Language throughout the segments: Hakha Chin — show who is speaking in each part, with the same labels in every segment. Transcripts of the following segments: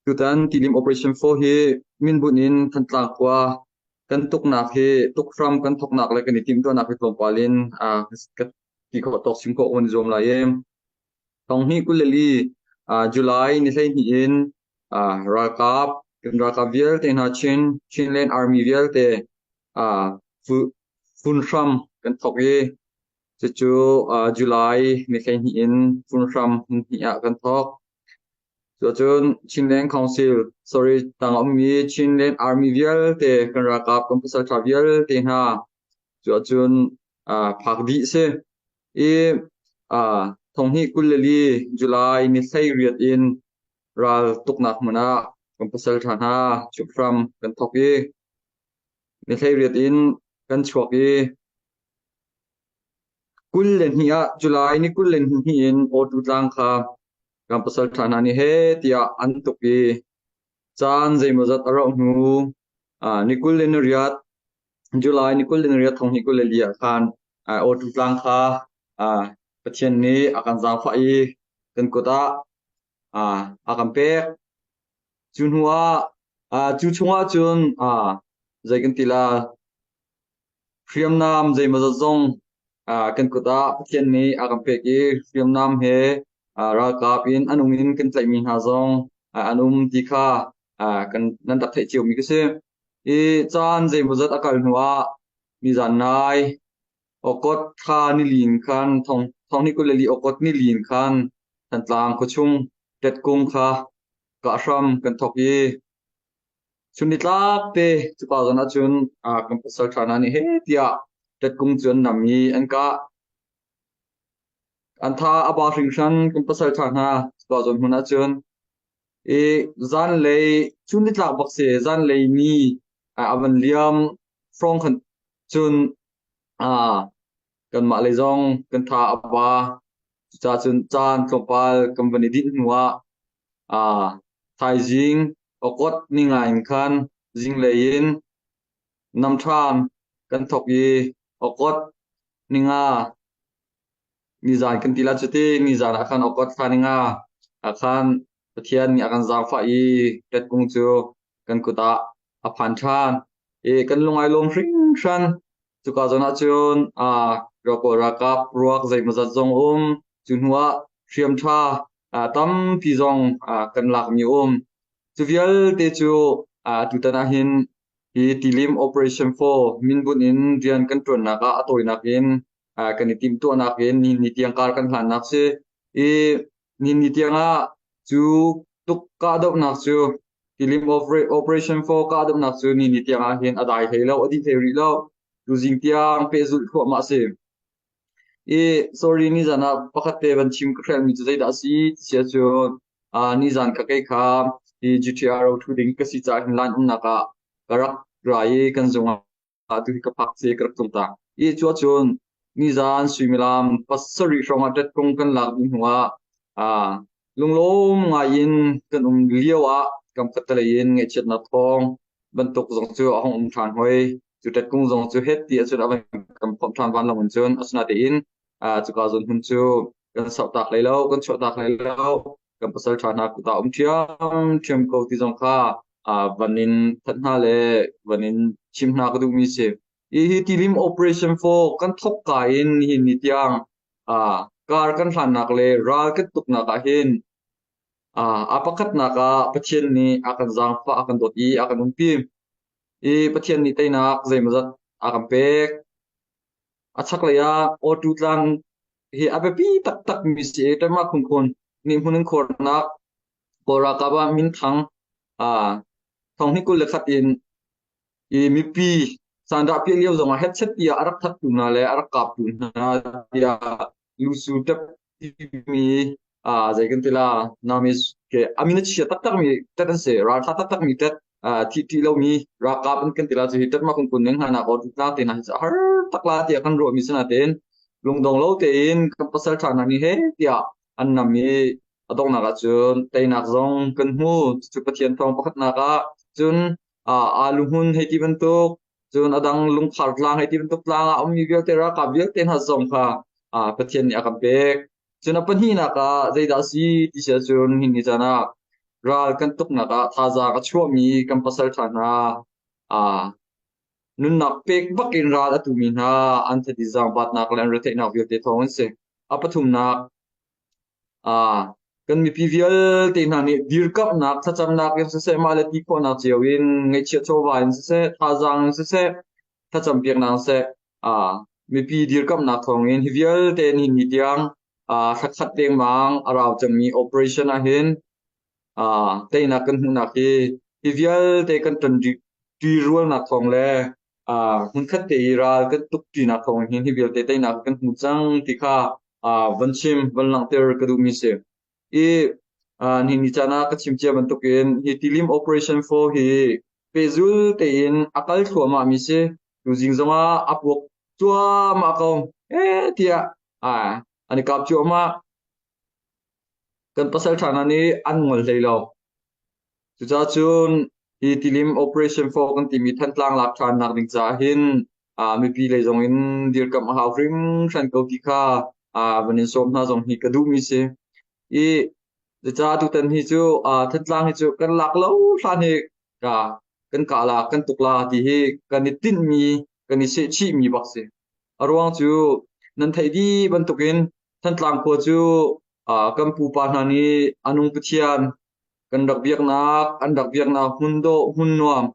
Speaker 1: Tutan Tilim Operation 4 hi minbunh in Thantlang khua kan tuknak hi tukhram kan thoknak le kan i timhtuahnak hi tlawmpal in ka ti khawh tawk chim khawh kan i zuam lai i Thonghnih 24 July ni 12 in ralkap kan ralkap vialte hna Chin Chinland Army vialte funhram kan thok i cucu July ni 12 in funhram hmunhnih ah kan thok. Cuacun Chinland Council sorry tang a ummi Chinland Army vialte kan ralkap kan pasalṭha vialte hna cuacun phak dih si. I thonghnih 24 July ni 18 in ral tuknak hmun ah kan pasalṭha hna chukhram kan thok i ni 18 in kan chuak i 22 ah July ni 22 in Awtu tlang kha kan pasalṭha hna nih heh tiah an tuk i caan zeimawzat a rauh hnu ni 28 July ni 28 thong hnih 24 ah khan Awtu tlang kha Pathian nih a kan zaangfah i kan kut ah a kan pek. Cu hnu ah cu chungah cun zei kan ti la Hriamnam zeimawzat zong kan kut ah Pathian nih a kan pek i hriamnam he ralkap in a nung in kan tlaihmi hna zong an um ti kha kan nan rak theih ciomi ka si. I caan zeimawzat a kal hnuah nizan nai Okot thla nilin khan thong thong ni 24 Okot nilin khan Thantlang khuachung tetkung kha kahhram kan thok i Chunnitlak te cuka zawn ahcun kan pasal ṭha hna nih heh tiah ṭetkung cu an nam i an kah. An tha a ba hringhran kan pasal ṭha hna cuka zawn hmun ahcun. I zanlei chunnitlak bak si zanlei ni a van liam hrawng khan cun kanmah lei zong kan tha a ba. Cucaah cun caan tlawmpal kan van i dinh hnuah thaizing Okot ninga in khan zinglei in namṭhan kan thawk i okot ninga nizan kan ti la cuti nizan ah khan okot thla ninga ah khan Pathian nih a kan zaangfah i tetkung cu kan kut ah a phan ṭhan i kan lung ai lawm hringhran. Cuka zawn ah cun Kawl ralkap ruak zeimawzat zong um. Cu hnu ah hriam ṭha tampi zong kan lakmi um. Cu vialte cu tutan ahhin hi Tilim Operation 4 minbunh in rian kan ṭuannak ah a tawinak in kan i timhtuahnak in nihin ni tiang kar kan hlannak si. I nihin ni tiang ah cu tuk kahdohnak cu Tilim Operation 4 kahdohnak cu nihin ni tiang ahhin a dai hlei lo, a dih hlei rih lo. Tuzing tiang pehzulh thluahmah a si. I sorry nizan ah pakhat te van chim ka hrelmi cu zeidah a si ti si ahcun nizan ka kei kha hi GTRO ṭhu ding ka si caah hin line umnak ah ka rak ra i kan zung ah tu hi ka phak si ka rak tlung ta. I cu ahcun nizan suimilam 7 hrawng ah ṭetkung kan lak dih hnu ah lunglawm ngai in kan um lio ah kam khattelei in ngaihchiatnak thawng bantuk zong cu a hung um ṭhan hoi. Cu ṭetkung zong cu het ti ahcun a van kan phomh ṭhan vanlawng in cun asinain cuka zawn hmun cu kan sauhtak hlei lo, kan chuahtak hlei lo. Kan pasal ṭha hna kut ah um ṭhiamṭhiam ko ti zong kha van in thanh hna le van in chim hna ka duhmi si. Hi Tilim Operation 4 kan thawk ka in nihin ni tiang kar kan hlannak le ral kan tuknak ah hin a pakhatnak ah Pathian nih a kan zaangfah, a kan dawt i a kan umpi. I Pathian nih teinak zeimawzat a kan pek. A chaklei ah Awtu tlang hi a biapi taktakmi si i Ṭemah Khunkhun nih hmun in khuarnak Kawl ralkap ah minthang thonghnih 21 in i mipi sandah piah lio zongah hetchet tiah a rak thattu hna le a rak kaptu hna tiah lusu tep timi zei kan ti la namis ke amin a chia taktakmi tet an si raltha taktakmi tet thi ṭih lomi ralkap an kan ti la cu hi tet ma kung kun ning hna nak tla te hna hi har tak la tiah kan ruahmi si natein lungdong lo tein kan pasal ṭha hna nih he tiah an nam i a donghnak ah cun teinak zong kan hmu cu Pathian thawng pakhatnak ah cun aalu hmun hei ti bantuk cun a dang lungkhar tlang hei ti bantuk tlang ah ummi vialte ralkap vialte hna zong kha Pathian nih a kan pek. Cun a pahnihnak ah zeidah a si ti si ahcun hi ni caan ah. ral kan tuknak ah thazaang a chuahmi kan pasalṭha hna nunnak pek bak in ral a tumi hna an thadi zaangbatnak le an retheihnak vialte thawng an si. A pathumnak, kan mipi vialte hna nih dirkamhnak thlacamnak in siseh, mah le ti khawhnak cio in ngaihchiah chawva in siseh, thazaang in siseh, thlacam piaknak siseh, mipi dirkamhnak thawngin hi vialte nihin ni tiang thlakhat dengmang a rau cangmi operation ahhin teinak kan hmuhnak hi hi vialte kan ṭan ṭirualnak thawng le hmunkhat te i ral kan tuk ṭinak thawng hin hi vialte teinak kan hmu cang ti kha van chim van langhter ka duhmi si. I nihin ni caan ah ka chim cia bantukin hi tilim operation 4 hi pehzul tein a kal thluahmah mi si. Tuzing zongah a puak cuahmah ko eh tiah an i kap cuahmah. Kan pasalṭha hna nih an ngol hlei lo. Cucaah cun hi tilim Operation 4 kan timi Thantlang lak ṭhannak ding caah hin mipi lei zong in dirkamh a hau hringhran ko ti kha van in sawm hna zong hi ka duhmi si. I cucaah tutan hi cu Thantlang hi cu kan lak lo hlan hi kan kah la kan tuk la ti hi kan i tinhmi kan i sehchihmi bak si. A ruang cu nan theih dih bantukin Thantlang khua cu kan pupa hna nih a nung Pathian kan rak biaknak an rak biaknak hmun dawh hmun nuam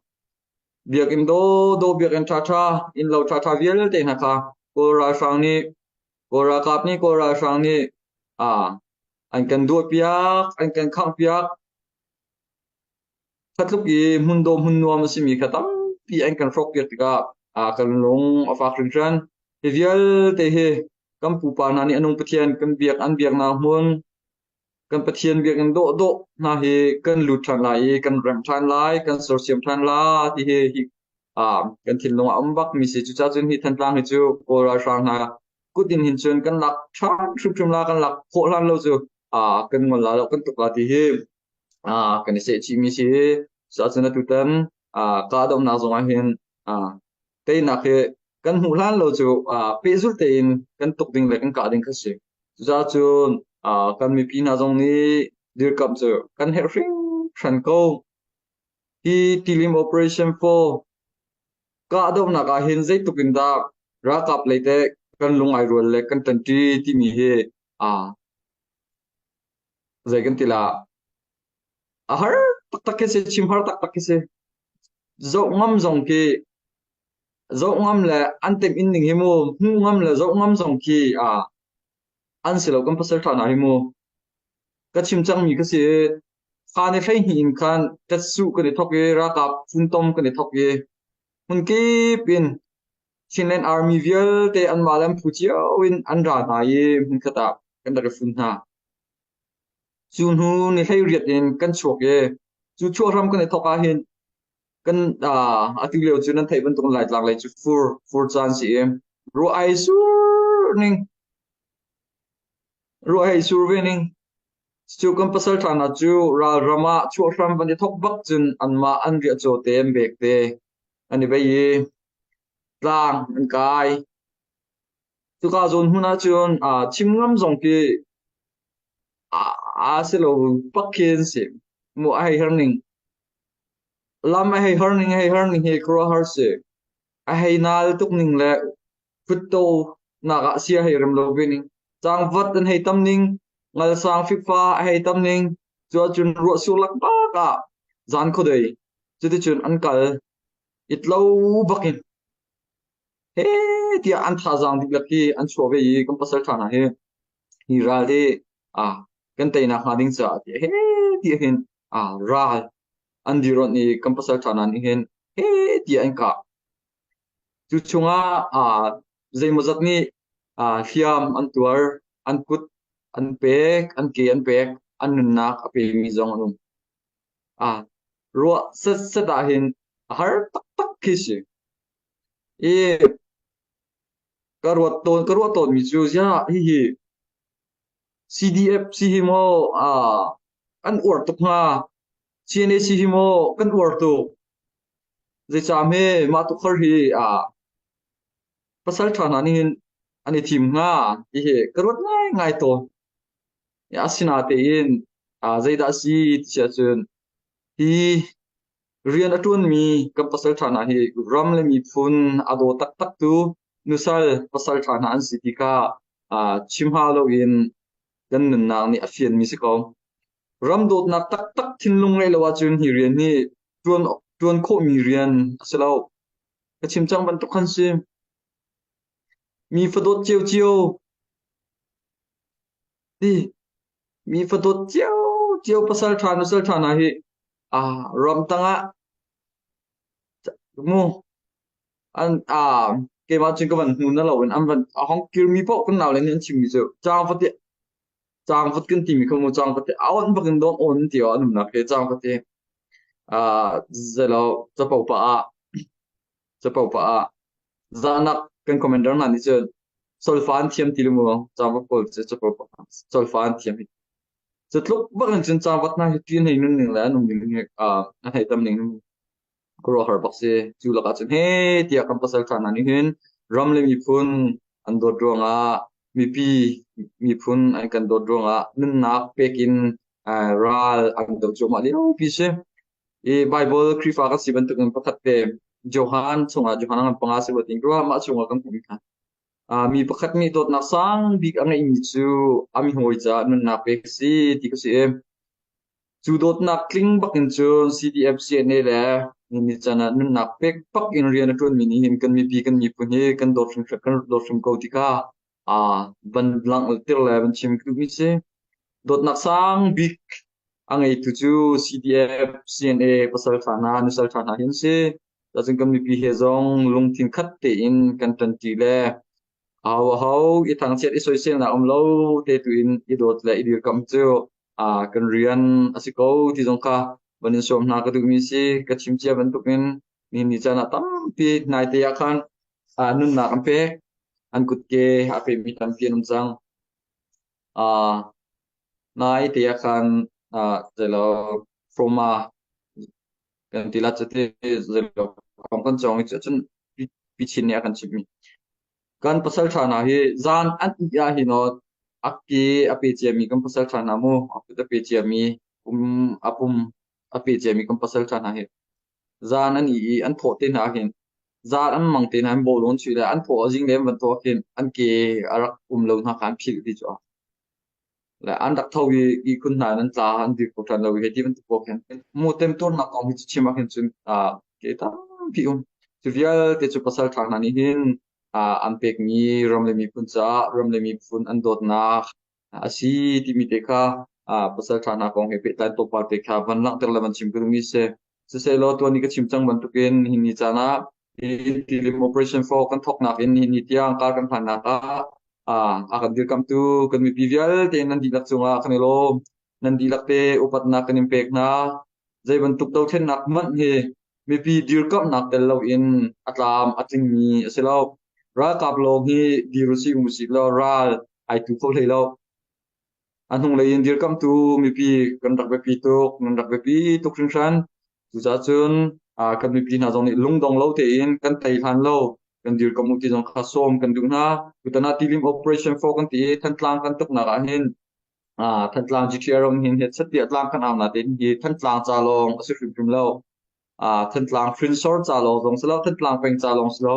Speaker 1: biakinn dawdawh biakinn ṭhaṭha innlo ṭhaṭha vialte hna kha Kawl ralhrang nih Kawl ralkap nih Kawl ralhrang nih an kan duahpiak an kan khanghpiak Khatluk i hmun dawh hmun nuam a simi kha tampi an kan hrawkpiak tikah kan lung a fak hringhran. Hi vialte hi kan pupa hna nih a nung Pathian kan biak an biaknak hmun kan Pathian biakinn dawhdawh hna hi kan lut ṭhan lai i kan remh ṭhan lai, kan sersiam ṭhan la ti hi hi kan thinlung ah a um bakmi si. Cucaah cun hi Thantlang hi cu Kawl ralhrang hna kut in hin cun kan lak ṭhan hrimhrim la, kan lak khawh hlan lo cu kan ngol la lo, kan tuk la ti hi kan i sehchihmi si. Cucaah atutan kahdohnak zong ah hin teinak hi kan hmuh hlan lo cu pehzulh tein kan tuk ding le kan kah ding kha si. Cucaah cun kan mipi hna zong nih dirkamh cu kan herh hringhran ko. Hi tilim operation 4 kahdohnak ah hin zeitluk in dah ralkap lei teh kan lung ai rual le kan ṭanṭi timi hi zei kan ti la a har taktak khi si chim har taktak khi si zoh ngam zong khi zoh ngam le an tem in ning hi mu hmu ngam le zoh ngam zong khi a an si lo kan pasal tha hna hi mu ka chim cang mi ka si khan i hlei hnih in khan tatsu kan i thok i ralkap funtom kan i thok i hmun kip in Chinland Army vialte anmah le an phu cio in an ra hna i hmunkhat ah kan rak i fun hna. Cu hnu ni 18 in kan chuak i cu chuah hram kan i thawk ahhin kan atu lio cu nan theih bantuk in Laitlang lei cu fur fur caan si i ruah ai sur ning ruah hei sur ve ning cu kan pasal ṭha hna cu ralram ah chuah hram van i thawk bak cun anmah an riahcaw te an bek te an i bei i tlang an kai. Cuka zawn hmun ahcun chim ngam zong khi aa si lo bak khi an si. Mu a hei har ning. Lam a hei har ning, a hei har ning hi khuaruahhar si. A hei nal tuk ning le futto nak ah sia hei rem lo ve ning. Cangvat an hei tam ning, ngalsang fikfa a hei tam ning. Cu ahcun ruahsur lakpak ah zan khuadei. Cuticun an kal. Itlo bak in he tiah an thazaang dihlak hi an chuah ve i kan pasal ṭha hna hi hi ral hi kan teinak hnga ding caah tiah he tiah hin ral an dironh i kan pasal ṭha hna nih hin he tiah an kah. Cu chungah zeimawzat nih hliam an tuar, an kut an pek, an ke an pek, an nunnak a pemi zong an um. Ruah setset ah hin a har taktak khi si. I ka ruat tawn ka ruah tawnmi cu ziah hihi CDF si hi maw an uar tuk hnga CNA si hi maw kan uar tuk zeicah hme mah tukhar hi pasal ṭha hna nih hin an i thim hnga ti hi ka ruat ngaingai tawn. Asinatein. Zeidah a si ti ahcun hi rian a ṭuanmi kan pasalṭha hna hi ram le miphun a daw taktaktu nusal pasalṭha hna an si ti kha chim hau loin kan nunnak nih a fianmi si ko. Ram dawtnak taktak thinlung ngeih lo ahcun hi rian hi ṭuan, ṭuan khawhmi rian a si lo. Ka chim cang bantuk khan si. Mi fadawt ciocio ti mi fadawt ciocio pasal ṭha nusal ṭha hna hi ram tangah mu an keimah cun ka van hmu na loin an van a hong kirmi paoh kan nau le nih an chimmi cu caang fate caangvat kan timi kha mu caangvat te awn bak in dawn awn ti an umnak he caangvat te zelo capo pa ah capo pa ah zanak kan commander hna nih cun solfa an thiam ti lu mu caangvat pawl cu capo pa solfa an thiam hi cu tluk bak in cun caangvat hna hi ṭin hei nun ning le an um ning hi an hei tam ning khuaruahhar bak si. Cu lakah cun he tiah kan pasal ṭha hna nih hin ram le miphun an dawt ruangah mipi miphun an kan dawt ruangah nunnak pek in ral an doh cuahmah liopi si. I Bible Khrihfa kan si bantukin pakhat te Johan chungah Johan ngan panga si ruat in ruah mah chungah kan hmuh kha. Mi pakhat nih dawtnak sang bik a ngeihmi cu a mi hawi caah nunnak pek si ti ka si i Cu dawtnak tling bak in cun CDF CNA le ni can ah nunnak pek bak in rian a ṭuanmi nih hin kan mipi kan miphun hi kan dawt hrimhrim kan dawt hrim ko ti kha van langhter le van chim ka duhmi si. Dawtnak sang bik a ngeitu cu CDF CNA pasal ṭha hna nusal ṭha hna hi an si. Cucun kan mipi he zong lungthin khat tein kan ṭanṭi le aho i thangchiat i soiselnak um lo te tu in i dawt le i dirkamh cu kan rian a si ko ti zong kha van in sawm hna ka duhmi si. Ka chim cia bantukin nihin ni caan ah tampi naite ah khan nunnak an pek. An kutke a pemi tampi an um cang. Naite ah khan zeilo trauma kan ti la cate zeilo kong kan cawng i cun pi chin nih a kan chimhmi. Kan pasal ṭha hna hi zan an ih ah hin aw a ke a pe ciami kan pasal ṭha hna mu a kut a pe ciami pum a pum a pe ciami kan pasal ṭha hna hi zan an ih i an thawh te hna hin zan an mang te hna an bawlung an chuih le an thawh a zinglei an van thawh ah khin an ke a rak um lo hna kha an philh ti cu le an rak tho i ihkhun hna in an tla an dir kho ṭhan lo i hei ti bantuk pawl khin mu temtuarnak kong hi cu chim ah khin cun ke tampi um cu vialte cu pasal ṭha hna nih hin an pekmi ram le miphun caah ram le miphun an dawtnak a si timi te kha pasal ṭha hna kong he pehtlai tlawmpal te kha van langhter le van chim ka duhmi si. Siselaw tuan i ka chim cang bantukin nihin ni caan ah hi tilim operation 4 kan thawknak in nihin ni tiang kar kan hlannak ah a kan dirkamhtu kan mipi vialte nan dihlak cungah kan i lawm. Nan dihlak te upatnak kan in pek hna. Zei bantuk dothlennak hmanh hi mipi dirkamhnak tel loin a tlam a tlingmi a si lo. Ralkap lawng hi dir usih um usih law ral ai tu kho hlei lo. A hnunglei in dirkamhtu mipi kan rak biapi tuk, nan rak biapi tuk hringhran. Cucaah cun kan mipi hna zong nih lungdong lo tein kan tei hlan lo kan dirkamh u ti zong kha sawm kan duh hna. Tutan ah Tilim Operation 4 kan ti i Thantlang kan tuknak ah hin Thantlang GTR ram hin hetchet tiah tlang kan au natein hi Thantlang ca lawng a si hrimhrim lo. Thantlang hrinsor ca lawng zong si lo, Thantlang peng ca lawng si lo.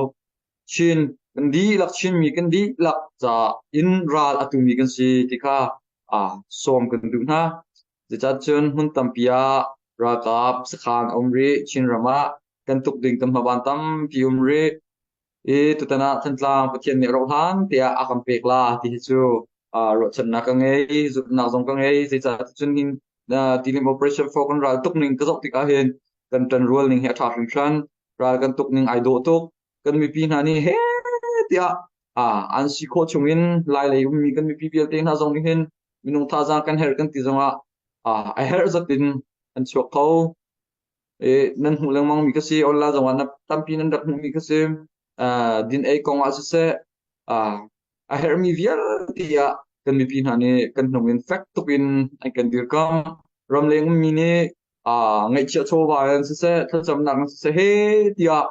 Speaker 1: Chin kan dihlak Chinmi kan dihlak ca in ral a tumi kan si ti kha sawm kan duh hna. Zeicah cun hmun tampi ah ralkap sakhan a um rih. Chinram ah kan tuk ding kan hmaban tampi um rih. I tutan ah Thantlang Pathian nih roh hlan tiah a kan pek la ti hi cu ruahchannak ka ngei, zumhnak zong ka ngei. Zeicah cun hin tilim operation 4 kan ral tuk ning ka zoh tikah hin kan ṭanrual ning hi a ṭha hringhran. Ral kan tuk ning ai dawh tuk. Kan mipi hna nih he tiah an si khawh chungin Lai lei ummi kan mipi vialte hna zong nih hin minung thazaang kan herh kan ti zongah a herh zat in an chuak kho. Nan hmuh lengmang mi ka si. Online zongah na tampi nan rak hmuhmi ka si. Din ei kong ah siseh a herhmi vialte ah kan mipi hna nih kan hnung in fek tuk in an kan dirkamh. Ramleng ummi nih ngaihchiah chawva in siseh thlacamnak in siseh he tiah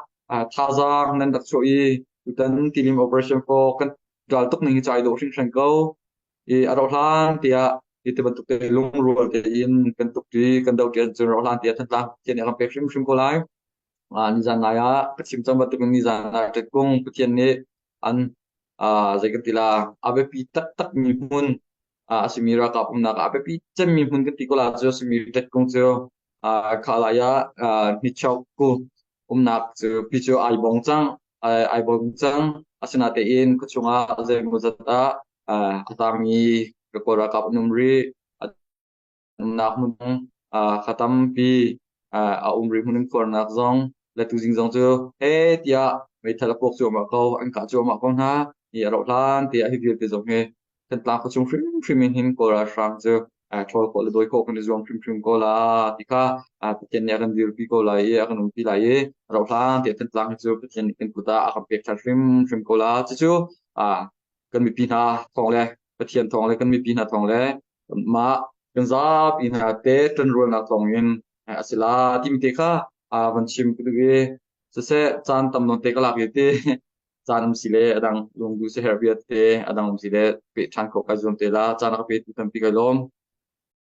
Speaker 1: thazaang nan rak chuah i tutan tilim operation for kan ral tuk ning hi cai dawh hringhran ko. I a rauh hlan tiah. Hi ti bantuk te lungrual tein kan tuk ṭi kan do ṭi ahcun rauhhlan tiah Thantlang Pathian nih a kan pek hrimhrim ko lai. Nizan nai ah ka chim cang bantukin nizan ah Ṭetkung Pathian nih an zei kan ti la a biapi taktakmi hmun a simi ralkap umnak ah a biapi cemmi hmun kan ti ko la cu a simi Ṭetkung cu kha lai ah hnichok ku umnak cu pi cu ai bong cang ai bong cang. Asinain khuachung ah zeimawzat ah a tangmi Kawl ralkap an um rih. Umnak hmun kha tampi a um rih. Hmun in khuarnak zong le tuzing zong cu he tiah meithal a puak cuahmah ko, an kah cuahmah ko hna. Hi a rauh hlan tiah hi vialte zong hi Thantlang khuachung hrimhrim in hin Kawl ralhrang cu ṭhawl khawh le dawi khawh kan i zuam hrimhrim ko la ti kha Pathian nih a kan dirpi ko lai i a kan umpi lai i a rauh hlan tiah Thantlang hi cu Pathian nih kan kut ah a kan pek ṭhan hrimhrim ko la. Cucu kan mipi hna thawng le Pathian thawng le kan mipi hna thawng le mah kan zapi hna te ṭanrualnak thawng in a si la timi te kha van chim ka duh i siseh caan tam nawn te ka lak i ti caan um si le a dang lungdu siaherh vialte a dang um si le peh ṭhan khawh kai zuam te la. Caan a ka petu tampi kai lawm.